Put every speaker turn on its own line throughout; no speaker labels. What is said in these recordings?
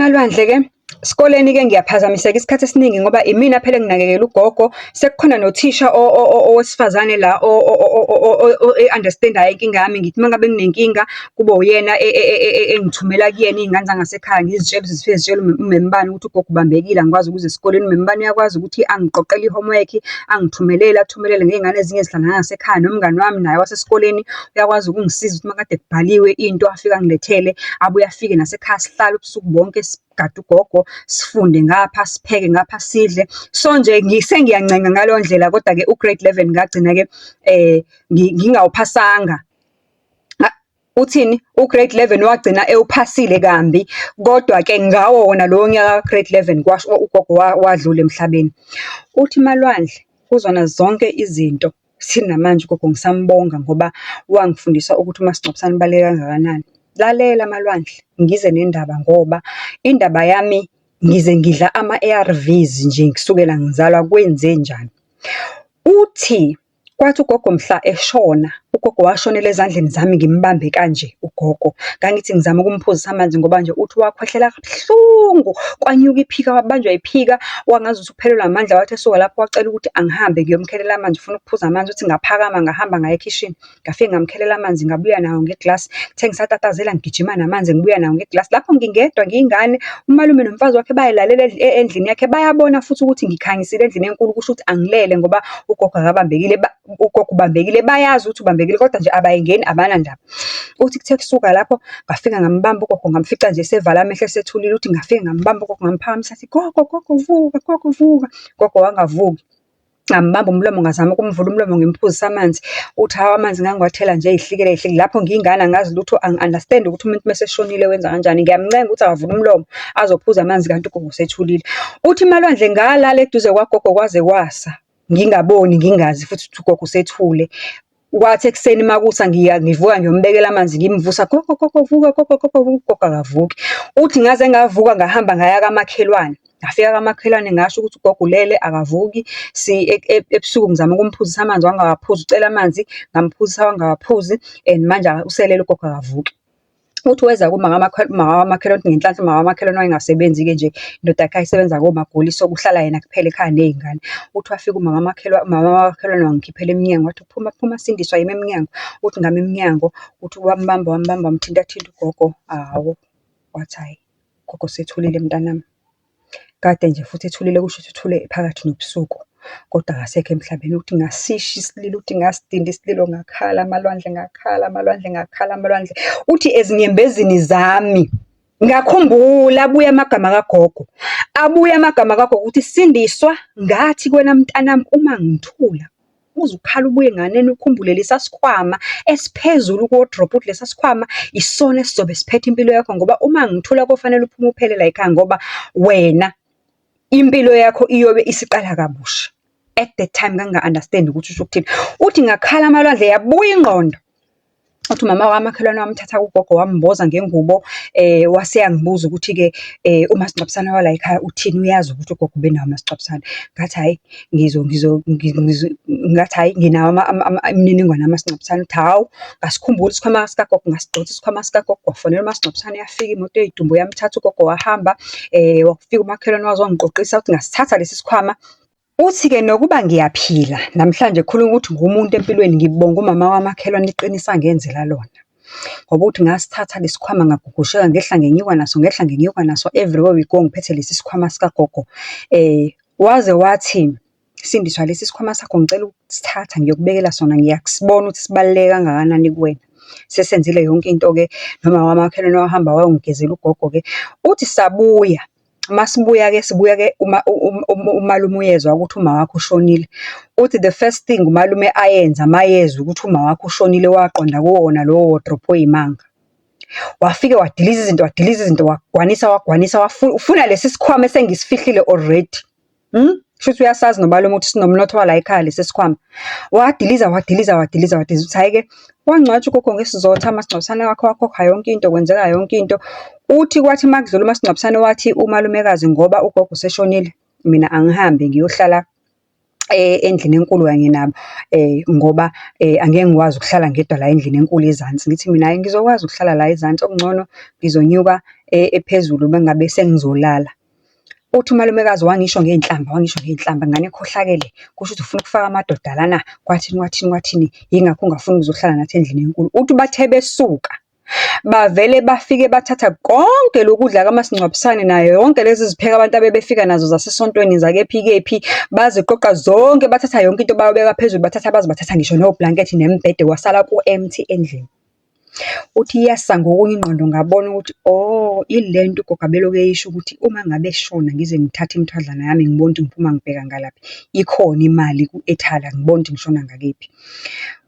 Malwandle-ke, esikoleni-ke ngiyaphazamiseka isikhathi esiningi ngoba imina phela enginakekela ugogo. Sekukhona nothisha owesifazane la oyi-understand-ayo inkinga yami. Ngithi uma ngabe nginenkinga kube uyena engithumela kuyena iy'ngane zangasekhaya, ngizitshele ukuthi zifike zitshele umem bani ukuthi ugogo ubambekile angikwazi ukuza esikoleni. Umem bani uyakwazi ukuthi angiqoqele i-homework, angithumelele, athumelele ney'ngane ezinye ezihlala ngasekhaya. Nomngani wami naye wasesikoleni uyakwazi ukungisiza ukuthi uma kade kubhaliwe into afike angilethele. Abuye afike nasekhaya sihlale ubusuku bonke sigade ugogo, sifunde ngapha, sipheke ngapha, sidle. So nje, sengiyancenga ngaleyo ndlela, kodwa-ke u-grade 11 ngagcina-ke ngingawuphasanga. Uthini? U-grade 11 wagcina ewuphasile kambi, kodwa-ke ngawo wona lowo nyaka ka-grade 11 ugogo wadlula emhlabeni. Uthi Malwandle, kuzona zonke izinto, namanje ugogo ngisambonga ngoba wangifundisa ukuthi umasingcwabisane ubaluleke kangakanani. Lalela Malwandle, ngize nendaba ngoba indaba yami ngize ngidla ama-ARVs nje kusukela ngizalwa, kwenzenjani? Uthi, kwathi ugogo mhla eshona, ugogo washonela ezandleni zami ngimbambe kanje ugogo. Ngangithi ngizama ukumphuzisa amanzi ngoba nje uthi wakhwehlela kabuhlungu, kwanyuka iphika, wabanjwa iphika, wangazuthi uphelelwa amandla. Wathi esuka lapho wacela ukuthi angihambe ngiyomkhelela amanzi, ufuna ukuphuza amanzi. Uthi ngaphakama ngahamba ngaya ekhishini, ngafike ngamkhelela amanzi, ngabuya nawo ngeglasi. Kuthe ngisatatazela ngigijima namanzi, ngibuya nawo ngeglasi. Lapho ngingedwa ngiyingane, umalume nomfazi wakhe bayilalela endlini yakhe, bayabona futhi ukuthi ngikhanyisile endlini enkulu, kusho ukuthi angilele ngoba ugogo akabambekile, ugogo ubambekile. Bayazi ukuthi ubambekile, kodwa nje abayingeni abanandaba. Uthi kuthe kusuka lapho, ngafika ngambamba ugogo, ngamfica nje esevale amehlo esethulile. Uthi ngafike ngambamba ugogo ngamphakamisa ngathi, gogo, gogo vuka, gogo vuka. Ugogo wangavuki. Ngambamba umlomo, ngazama ukumvula umlomo ngimphuzise amanzi. Uthi hawu amanzi ngangiwathela nje ey'hlikela ey'hlikela. Lapho ngiyingane angazi lutho, angi-understand-i ukuthi umuntu uma eseshonile wenza kanjani. Ngiyamncenga ukuthi akavule umlomo azophuza amanzi kanti ugogo usethulile. Uthi Malwandle ngalala eduze kwagogo kwaze kwasa, ngingaboni ngingazi futhi ukuthi ugogo usethule. Kwathi ekuseni makusa ngivuka ngiyombekela amanzi ngimvusa, gogo, gogo vuka, gogo, gogo vuka, ugogo akavuki. Uthi ngaze ngavuka ngahamba ngaya kamakhelwane. Ngafika kamakhelwane ngasho ukuthi ugogo ulele akavuki. Ebusuku ngizama ukumphuzisa amanzi wangawaphuzi, ucela amanzi, ngamphuzisa wangawaphuzi and manje uselele ugogo akavuki. Uthi weza kumama umama kamakhelwane, uthi ngenhlanhla umama kamakhelwane wayengasebenzi-ke nje, indoda yakhe yayisebenza koMagoli, so kuhlala yena kuphela ekhaya ney'ngane. Uthi wafika umama kamakhelwane, umama kamakhelwane wangikhiphela emnyango, wathi phuma, phuma Sindiswa yima emnyango. Uthi ngama emnyango, uthi wambamba, wambamba, wamthinta thinta ugogo, hawu, wathi hhayi, ugogo usethulile mntanami. Kade nje futhi ethulile, kusho ukuthi uthule phakathi nobusuku, kodwa akasekho emhlabeni. Uthi ngasisha isililo, uthi ngasidinda isililo, ngakhala Malwandle, ngakhala Malwandle, ngakhala Malwandle. Uthi ezinyembezini zami, ngakhumbula abuya amagama kagogo. Abuya amagama kagogo ukuthi Sindiswa, ngathi kuwena mntanami uma ngithula, uze ukhale ubuye nganeno ukhumbule lesa sikhwama esiphezulu ku-wardrobe, uthi lesa sikhwama isona esizobe siphethe impilo yakho ngoba uma ngithula kofanele uphume uphele layikhaya ngoba wena impilo yakho iyobe isiqala kabusha. At that time nganginga-understand-i ukuthi usho ukuthini. Uthi ngakhala Malwandle yabuya ingqondo. Uthi umama kamakhelwane wamthatha ugogo wamboza ngengubo, wase eyangibuza ukuthi-ke umasingcwabisane walayikhaya uthini, uyazi ukuthi ugogo ubenawo umasingcwabisane. Ngathi hhayi, ngathi hhayi, nginawo imininingwane kamasingcwabisane. Uthi hhawu, ngasikhumbula isikhwama sikagogo, ngasidonsa isikhwama sikagogo, kwafonelwa umasingcwabisane, yafika imoto ey'dumbu yamthatha ugogo wahamba. Wafika umakhelwane wazongiqoqisa, uthi ngasithatha lesi sikhwama. Uthi-ke nokuba ngiyaphila namhlanje khuluma ukuthi ngumuntu empilweni, ngibonga umama kamakhelwane iqiniso angenzela lona. Ngoba uthi ngasithatha lesi sikhwama ngagugusheka ngehla ngenyuka naso, ngehla ngenyuka naso, everywhere we go ngiphethe lesi sikhwama sikagogo. Waze wathi, Sindiswa lesi sikhwama sakho ngicela ukusithatha ngiyokubekela sona, ngiyasibona ukuthi sibaluleke kangakanani kuwena. Sesenzile yonke into-ke, nomama kamakhelwane wahamba wayongigezela ugogo-ke. Uthi sabuya, masibuya-ke, sibuya-ke uma umalume uyezwa ukuthi uma wakhe ushonile. Uthi the first thing umalume ayenza mayezwa ukuthi uma wakhe ushonile, waqonda kuwona lowo wardrobe oyimanga. Wafike wadiliza izinto, wadiliza izinto, wagwanisa, wagwanisa, ufuna lesi sikhwama esengisifihlile already. Kushuthi uyasazi nomalume ukuthi sinomnotho wala ekhaya lesi sikhwama. Wadiliza, wadiliza, wadiliza, wadiliza. Uthi hhayi-ke, wangcwatshwa ugogo ngesizotha, umasingcwabisane wakhe wakhokha yonke into, kwenzeka yonke into. Uthi kwathi uma kudlula umasingcwabisane wathi umalumekazi ngoba ugogo useshonile, mina angihambe ngiyohlala Endlini enkulu kanye nabo, ngoba angeke ngikwazi ukuhlala ngedwa la endlini enkulu ezansi. Ngithi mina, hhayi ngizokwazi ukuhlala la ezansi, okungcono ngizonyuka ephezulu uma ngabe sengizolala. Uthi umalumekazi wangisho ngeyinhlamba, wangisho ngeyinhlamba, ngane ekhohlakele, kushuthi ufuna ukufaka amadoda lana, kwathini kwathini kwathini, yingakho ungafuni ukuzohlala nathi endlini enkulu. Uthi bathe besuka, bavele bafike bathatha konke lo kudla kamasingcwabisane nayo yonke lezi zipheko abantu abebefika nazo zasesontweni zakephi kephi, baziqoqa zonke, bathatha yonke into bayobeka phezulu, bathatha baze bathatha ngisho noblankethi nemibhede, kwasala ku-empty endlini. Uthi yasa ngokunye ingqondo ngabona ukuthi oh, ile nto ugogo abelokhu eyisho ukuthi uma ngabe eshona ngize ngithathe imithwadlana yami ngibone ukuthi ngiphuma ngibheka ngalaphi, ikhona imali ethala, ngibone ukuthi ngishona ngakephi.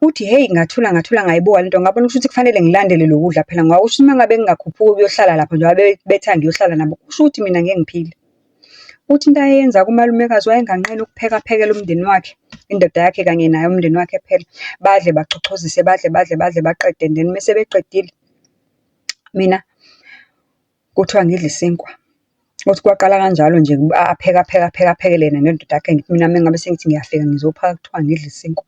Uthi hheyi, ngathula ngathula ngayibuka lento, ngabona kushuthi kufanele ngilandele lo kudla phela ngoba kushuthi uma ngabe ngingakhuphuki ukuyohlala lapha njengoba bethi angiyohlala nabo, kusho ukuthi mina ngeke ngiphile. Uthi into ayenza umalumekazi wayenganqeni ukupheka aphekele umndeni wakhe, indoda yakhe kanye naye umndeni wakhe phela. Badle bachochozise, badle badle badle baqede and then mese beqedile, mina kuthiwa ngidle isinkwa. Uthi kwaqala kanjalo nje apheke, apheke, apheke, aphekele yena nendoda yakhe. Mina uma ngabe sengithi ngiyafika ngizophaka, kuthiwa ngidle isinkwa.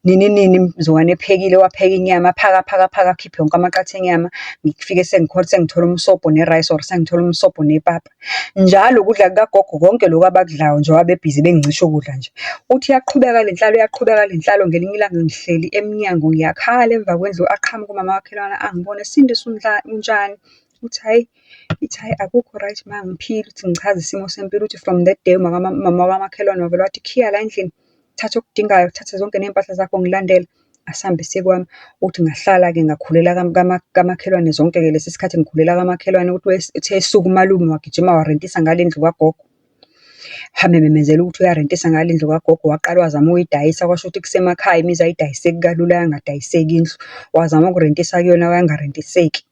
Nini nini mzukwane ephekile, wapheka inyama, aphake, aphake, aphake, akhiphe wonke amaqatha enyama. Ngifike sengithola umsobho ne-rice or sengithola umsobho nepapa. Njalo ukudla kukagogo konke lokhu abakudlayo njengoba bebhizi bengincisha ukudla nje. Uthi iyaqhubeka le nhlalo, iyaqhubeka le nhlalo, ngelinye ilanga ngihleli emnyango ngiyakhala emva kwendlu, aqhamuke umama kamakhelwane angibone, Sindiso unjani? Uthi hhayi, ithi hhayi akukho right ma, angiphili. Uthi ngichaze isimo sempilo, uthi from that day umama wakamakhelwane wavele wathi, khiya la endlini, thatha okudingayo, thatha zonke ney'mpahla zakho ngilandele, asambe siye kwami. Uthi ngahlala-ke ngakhulela kamakhelwane zonke-ke lesi sikhathi ngikhulela kamakhelwane. Uthi uthe esuka umalume wagijima warentisa ngale ndlu kagogo. Wahambe ememezela ukuthi uyarentisa ngale ndlu kagogo, waqala wazama ukuyidayisa, kwasho ukuthi kusemakhaya imizi ayidayiseki kalula, yangadayiseki indlu. Wazama ukurentisa kuyona yangarentiseki.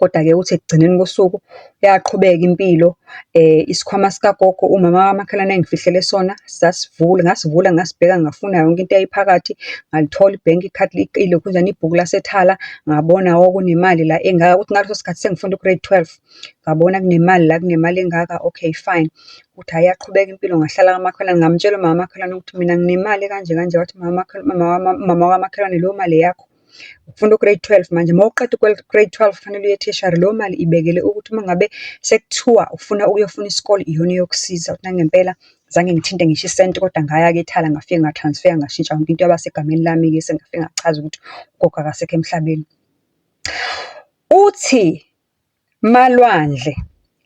Kodwa-ke uthi ekugcineni kosuku yaqhubeka impilo, isikhwama sikagogo umama kamakhelwane ayengifihlele sona, sasivula, ngasivula ngasibheka ngafuna yonke into eyayiphakathi, ngalithola ibhenki ikhadi, ilokhunjana ibhuku laseThala, ngabona oh kunemali la engaka. Uthi ngaleso sikhathi sengifunda u-grade 12, ngabona kunemali la, kunemali engaka, okay fine. Uthi hhayi yaqhubeka impilo ngahlala kamakhelwane, ngamtshela umama kamakhelwane ukuthi mina nginemali ekanje kanje, wathi umama wakamakhelwane leyo mali eyakho. Ufunda u-grade 12 manje, uma uqeda u-grade 12 kufanele uye e-tertiary. Leyo mali ibekele ukuthi uma ngabe sekuthiwa ufuna ukuyofuna isikole, iyona eyokusiza. Uthi nangempela zange ngithinte ngisho isenti, kodwa ngaya-ke eThala ngafike nga-transfer-a, ngashintsha yonke into yaba segameni lami-ke, sengafike ngachaza ukuthi ugogo akasekho emhlabeni. Uthi Malwandle,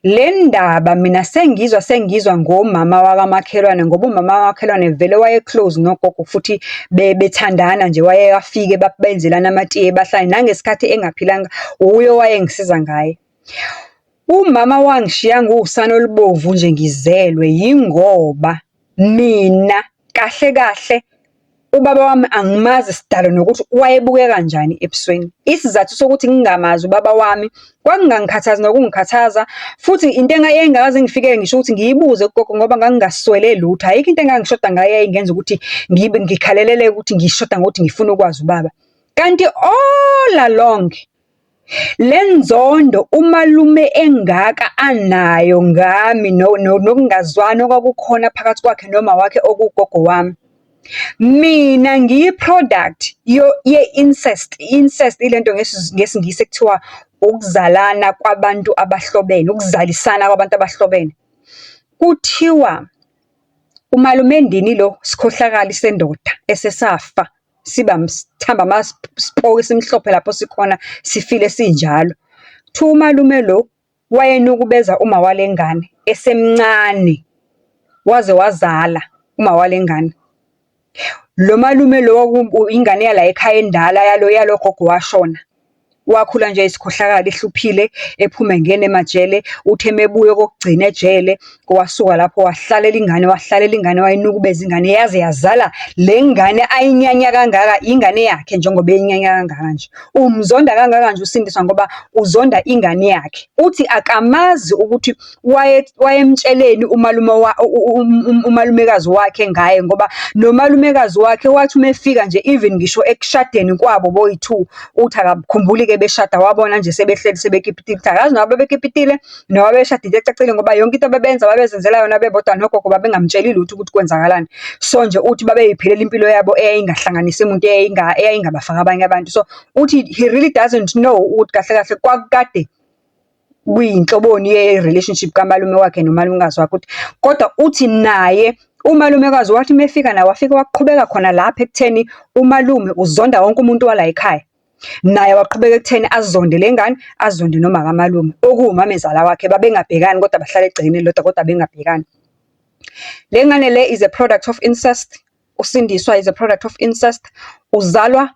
le ndaba mina sengizwa sengizwa ngomama wakamakhelwane ngoba umama wakamakhelwane vele waye-close nogogo futhi bethandana nje, wayeke afike benzelane amatiye bahlale, nangesikhathi engaphilanga wuye owayengisiza ngaye. Umama wangishiya ngiwusana olubovu nje ngizelwe, yingoba mina kahle kahle ubaba wami angimazi sidalo nokuthi wayebukeka kanjani ebusweni. Isizathu sokuthi ngingamazi ubaba wami kwakungangikhathazi nokungikhathaza, futhi into eyayingakaze ingifikele ngisho ukuthi ngiyibuze kugogo ngoba ngangingaswele lutho. Ayikho into engangishoda ngayo eyayingenza ukuthi ngibe ngikhalelele ukuthi ngishoda ngokuthi ngifuna ukwazi ubaba. Kanti all along, le nzondo umalume engaka anayo ngami nokungazwani okwakukhona phakathi kwakhe noma wakhe okuwugogo wami. Mina ngiyi-product ye-incest. I-incest ilento ngesiNgisi ekuthiwa ukuzalana kwabantu abahlobene, ukuzalisana kwabantu abahlobene. Kuthiwa umalume ndini lo sikhohlakali sendoda esesafa, siba sithamba amaspoki simhlophe lapho sikhona, sifile sinjalo. Kuthiwa umalume lo wayenukubeza uma wale ngane esemncane, waze wazala uma wale ngane. Lo malume lo ingane yala ekhaya endala yalo yalo gogo washona. Wakhula nje isikhohlakali ehluphile, ephuma engena emajele. Uthe uma ebuya okokugcina ejele, wasuka lapho wahlalela ingane, wahlalela ingane, wayinukubeza ingane yaze yazala le ngane ayinyanya kangaka, ingane yakhe njengoba eyinyanya kangaka nje. Umzonda kangaka nje uSindiswa ngoba uzonda ingane yakhe. Uthi akamazi ukuthi wayemtsheleni umalume umalumekazi wakhe ngaye ngoba nomalumekazi wakhe wathi uma efika nje even ngisho ekushadeni kwabo boyi-two, uthi akakhumbuli-ke. ke beshada, wabona nje sebehleli sebekipitile. Ukuthi akazi noma babekipitile noma beshada into ecacile ngoba yonke into ababeyenza babezenzela yona bebodwa nogogo babengamtsheli lutho ukuthi kwenzakalani. So nje uthi babeyiphilela impilo yabo eyayingahlanganisi muntu, eyayingabafaki abanye abantu. So, uthi he really doesn't know ukuthi kahle kahle kwakukade kuyinhloboni ye-relationship kamalume wakhe nomalumekazi wakhe. Ukuthi, kodwa uthi naye umalumekazi wathi uma efika naye wafika waqhubeka khona lapha ekutheni umalume uzonda wonke umuntu wala ekhaya. Naye waqhubeka ekutheni azonde le ngane, azonde noma kamalume, okuwumamezala wakhe. Babengabhekani kodwa bahlala egcekeni elilodwa kodwa bengabhekani. Le ngane le is a product of incest. USindiswa is a product of incest. Uzalwa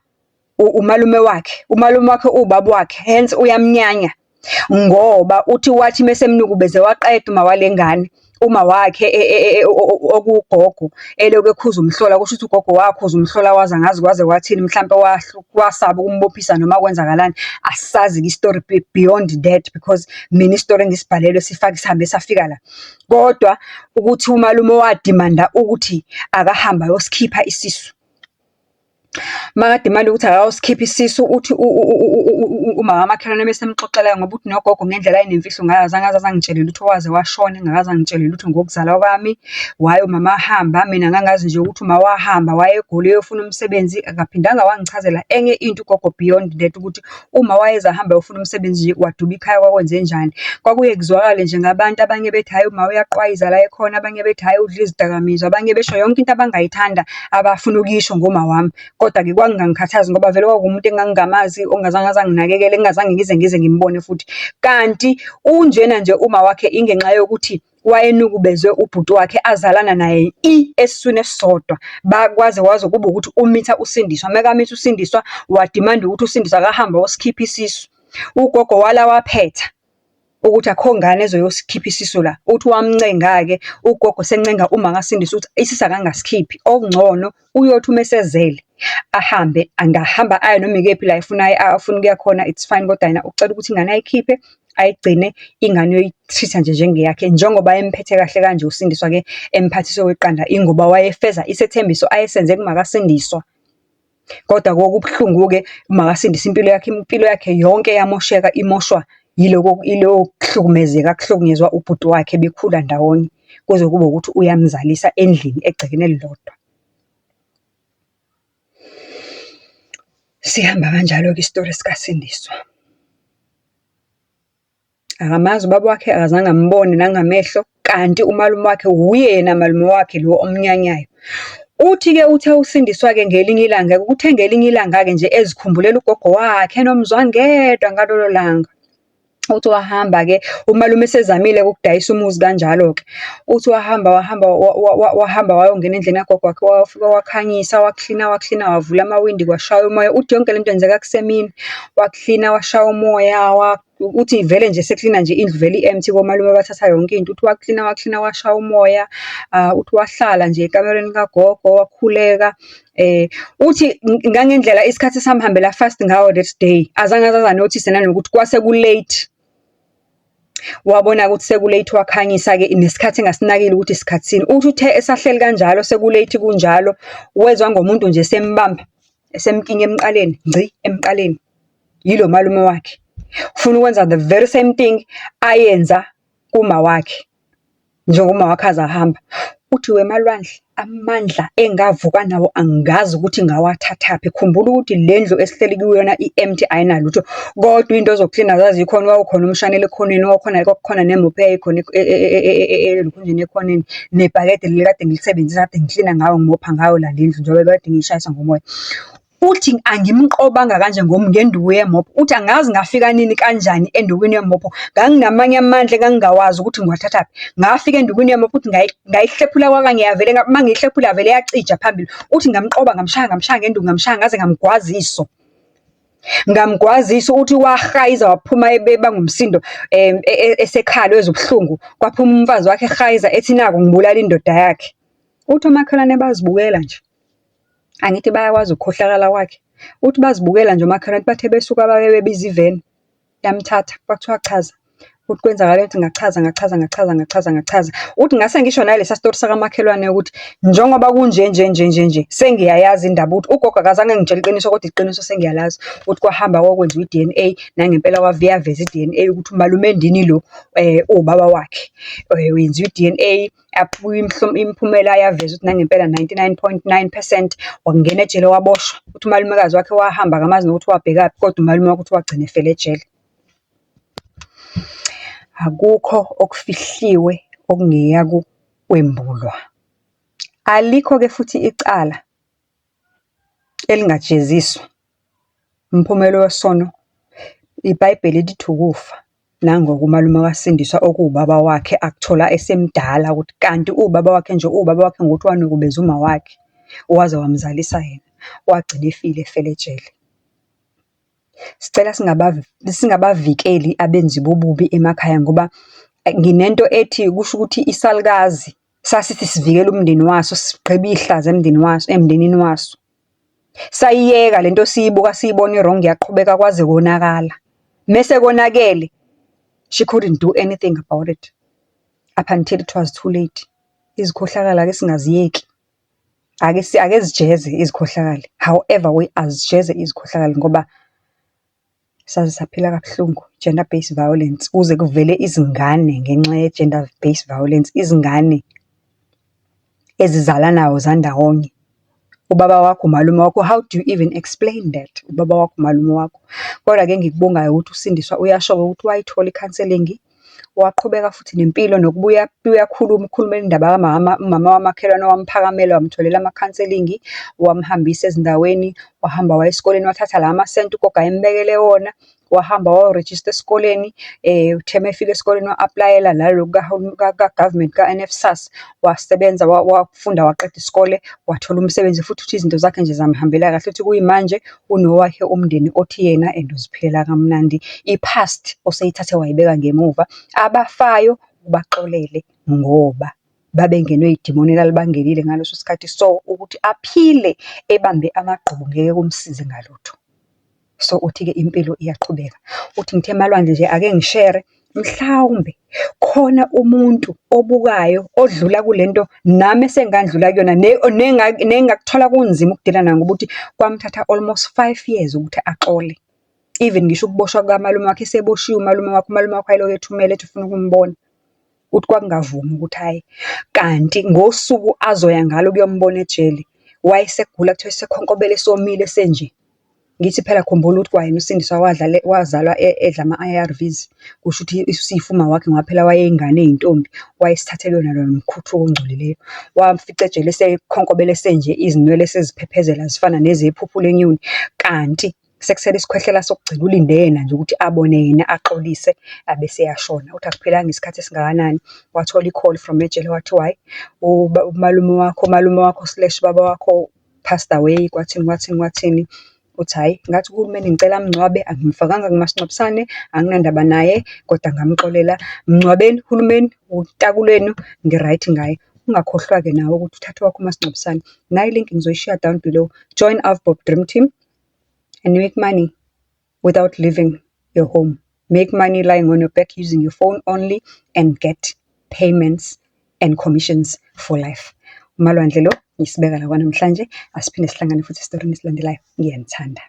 umalume wakhe. Umalume wakhe uwubaba wakhe, hence uyamnyanya. Ngoba uthi wathi mesemnukubeze waqeda uma wale ngane, uma wakhe okuwugogo elokhu ekhuza umhlola, kusho ukuthi ugogo wakhuza umhlola waze angazi kwaze kwathini, mhlampe wasaba ukumbophisa noma kwenzakalani. Asazi-ke i-story beyond that because mina isitori engisibhalelwe sifake sihambe safika la. Kodwa ukuthi umalume wadimanda ukuthi akahambe ayosikhipha isisu. Makadimanda ukuthi akayosikhipha isisu, uthi umama kamakhelwane mese emxoxela ngoba uthi nogogo ngendlela ayenemfihlo ngayo azange aze angitshele lutho waze washona engakaze angitshele lutho ngokuzalwa kwami. Waye umama wahamba, mina ngangazi nje ukuthi uma wahamba waya eGoli eyofuna umsebenzi, akaphindanga wangichazela enye into ugogo beyond that ukuthi uma wayeze ahamba ayofuna umsebenzi nje waduba ikhaya kwakwenzenjani. Kwakuye kuzwakale nje ngabantu abanye bethi, hhayi uma uyaqwayiza la ekhona, abanye bethi hhayi udla izidakamizwa, abanye besho yonke into abangayithanda abafuna ukuyisho ngoma wami. Kodwa-ke kwakungangikhathazi ngoba vele kwakuwumuntu engangingamazi, ongazange aze anginakekele, engingazange ngize ngize ngimbone futhi. Kanti unjena nje uma wakhe ingenxa yokuthi wayenukubezwe ubhuti wakhe azalana naye esiswini esisodwa. Bakwaze kwaze kube ukuthi umitha uSindiswa. Mekamitha uSindiswa, wadimanda ukuthi uSindiswa akahambe ayosikhipha isisu. Ugogo wala waphetha ukuthi akukho ngane ezoyosikhipha isisu la. Uthi wamncenga-ke ugogo esencenga uma kaSindiswa ukuthi isisu akangasikhiphi, okungcono uyothi uma esezele ahambe, angahamba aye noma ikephi la efuna afuna ukuya khona, it's fine, kodwa yena ucela ukuthi ingane ayikhiphe, ayigcine, ingane uyoyi-treat-a nje njengeyakhe. Njengoba emphethe kahle kanje uSindiswa-ke emphathise okweqanda, ingoba wayefeza isethembiso ayesenze kumakaSindiswa. Kodwa kokubuhlungu-ke uMakaSindiswa impilo yakhe, impilo yakhe yonke yamosheka, imoshwa yiloko, yilowo kuhlukumezeka akuhlukunyezwa ubhuti wakhe bekhula ndawonye, kuze kube ukuthi uyamzalisa endlini egcekeni elilodwa. Sihamba kanjalo-ke isitori sikaSindiswa. Akamazi ubaba wakhe, akazange ambone nangamehlo, kanti umalume wakhe wuye yena malume wakhe lo omnyanyayo. Uthi-ke uthe uSindiswa-ke ngelinye ilanga, kuthe ngelinye ilanga-ke nje ezikhumbulela ugogo wakhe enomzwangedwa ngalolo langa. Uthi wahamba-ke, umalume esezamile ukudayisa umuzi kanjalo-ke. Uthi wahamba, wahamba, wahamba wayongena endlini kagogo wakhe, wafika wakhanyisa, waklina, waklina, wavula amawindi kwashaya umoya. Uthi yonke lento yenzeka kusemini. Waklina, washaya umoya, uthi vele nje seklina nje indlu vele i-empty komalume bathatha yonke into. Uthi waklina, waklina, washaya umoya. Uthi wahlala nje ekamereni kagogo, wakhuleka. Uthi ngangendlela isikhathi esamhambela fast ngawo that day, azange aze a-notice nanokuthi kwase ku-late. Wabona ukuthi seku-late wakhanyisa-ke nesikhathi engasinakile ukuthi isikhathi sini. Uthi uthe esahleli kanjalo seku-late kunjalo, wezwa ngomuntu nje esembamba, esemkinya emqaleni, ngci emqaleni. Yilo malume wakhe. Ufuna ukwenza the very same thing ayenza kuma wakhe, njengoba uma wakhe aze ahamba. Uthi weMalwandle, amandla engavuka nawo angazi ukuthi ngawathathaphi. Khumbula ukuthi le ndlu esihleli kuyona i-empty ayinalutho, kodwa iy'nto zokuklina zazikhona, wawukhona umshanelo ekhoneni, wawukhona kwakukhona nemophu eyayikhona elokhunjini ekhoneni, nebhakede leli kade ngilisebenzisa kade ngiklina ngayo, ngimopha ngayo la le ndlu njengoba kade ngiyishayisa ngomoya. Uthi angimqobanga kanje ngenduku yemopho. Uthi angazi ngafika nini kanjani endukwini yemopho. Nganginamanye amandla engangingawazi ukuthi ngiwathathaphi. Ngafika endukwini yemopho uthi ngayihlephula kwakanye yavele, uma ngiyihlephula yavele yacija phambili. Uthi ngamqoba ngamshaya, ngamshaya ngenduku, ngamshaya ngaze ngamgwaza iso. Ngamgwaza iso, uthi wahayiza waphuma ebanga umsindo esekhala ezwa ubuhlungu. Kwaphuma umfazi wakhe ehayiza ethi naku ngibulala indoda yakhe. Uthi omakhelwane bazibukela nje. Angithi bayakwazi ukukhohlakala kwakhe. Uthi bazibukela nje omakhelwane, bathe besuka babe bebiza iveni, yamthatha, kwathiwa chaza. Uthi kwenzakaleni? Uthi ngachaza, ngachaza, ngachaza, ngachaza, ngachaza. Uthi ngase ngisho nalesa sitori sakamakhelwane ukuthi njengoba kunje nje nje nje nje, sengiyayazi indaba ukuthi ugogo akazange angitshele iqiniso, kodwa iqiniso sengiyalazi. Uthi kwahamba kwayokwenziwa i-DNA, nangempela yaveza i-DNA ukuthi umalume ndini lo uwubaba wakhe. Yenziwa i-DNA, imiphumela yaveza ukuthi nangempela 99.9%, wangena ejele waboshwa. Uthi umalumekazi wakhe wahamba akamazi nokuthi wabhekaphi, kodwa umalume wakhe uthi wagcina efele ejele. Akukho okufihliwe okungeyakukwembulwa. Alikho-ke futhi icala elingajeziswa. Umphumela wesono, iBhayibheli lithi ukufa. Nango-ke umalume kaSindiswa okuwubaba wakhe akuthola esemdala ukuthi kanti uwubaba wakhe nje, uwubaba wakhe ngokuthi wanukubeza umawakhe, waze wamzalisa yena. Wagcina efile efela ejele. Sicela singabavikeli abenzi bobubi emakhaya ngoba nginento ethi kusho ukuthi isalukazi sasithi sivikela umndeni waso, sigqibe ihlazo emndeni waso, emndenini waso. Sayiyeka lento siyibuka siyibona i-wrong yaqhubeka kwaze konakala. Mese konakele, she couldn't do anything about it, up until it was too late. Izikhohlakali ake singaziyeki. Ake ake zijeze izikhohlakali, however way, azijeze izikhohlakali ngoba saze saphila kabuhlungu, gender based violence, kuze kuvele izingane ngenxa ye-gender based violence, izingane ezizalanayo zandawonye. Ubaba wakho, umalume wakho, how do you even explain that? Ubaba wakho, umalume wakho. Kodwa-ke engikubongayo ukuthi uSindiswa uyasho-ke ukuthi wayithola i-counselling, waqhubeka futhi nempilo nokubuya uyakhuluma, ukhulumela indaba kamama, umama wamakhelwane owamphakamela wamtholela ama-counselling, wamhambisa ezindaweni, wahamba waya esikoleni wathatha la masenti ugogo ayembekele wona, wahamba wayorejista esikoleni. Uthe uma efika esikoleni wa-apply-ela naloku ka-government ka-NSFAS, wasebenza, wafunda waqeda isikole, wathola umsebenzi futhi uthi izinto zakhe nje zamhambela kahle. Uthi kuyimanje unowakhe umndeni othi yena and uziphilela kamnandi. I-past oseyithathe wayibeka ngemuva, abafayo ubaxolele ngoba babengenwe idimoni elalibangenile ngaleso sikhathi. So, ukuthi aphile ebambe amagqubu ngeke kumsize ngalutho. So, uthi-ke impilo iyaqhubeka. Uthi ngithe Malwandle nje ake ngishere, mhlawumbe khona umuntu obukayo odlula kule nto nami esengandlula kuyona nengakuthola kunzima ukudila nayo ngoba uthi kwamthatha almost 5 years ukuthi axole. Even ngisho ukuboshwa kukamalume wakhe, eseboshiwe umalume wakhe, umalume wakhe wayelokhu ethumela ethi ufuna ukumbona. Uthi kwakungavumi ukuthi aye. Kanti ngosuku azoya ngalo ukuyombona ejele, wayesegula kuthiwa esekhonkobele esomile esenje. Ngithi phela khumbula ukuthi kwayena uSindiswa wadlala, wazalwa edla ama-ARVs. Kusho ukuthi isifo umawakhe ngoba phela wayeyingane eyintombi, wayesithathe kuyona loyo mkhuthuko ongcolileyo. Wamfica ejele esekhonkobele esenje, izinwele seziphephezela zifana nezephuphu lenyoni. Kanti sekusele isikhwehlela sokugcina, ulinde yena nje ukuthi abone yena axolise, abese eyashona. Uthi akuphelanga isikhathi esingakanani, wathola i-call from ejele, kwathiwa hhayi, umalume wakho, umalume wakho slash ubaba wakho passed away, kwathini kwathini kwathini. Uthi hhayi, ngathi kuhulumeni ngicela amngcwabe, angimfakanga kumasingcwabisane, anginandaba naye, kodwa ngamxolela. Mngcwabeni hulumeni, utakulwenu, ngi-right ngaye. Ungakhohlwa-ke nawe ukuthi uthathe owakho umasingcwabisane. Nayi i-link ngizoyishiya down below. Join Avbob Dream Team and make money without leaving your home. Make money lying on your back using your phone only and get payments and commissions for life. UMalwandle lo, ngisibeka la kwanamhlanje. Asiphinde sihlangane futhi esitorini esilandelayo. Ngiyanithanda.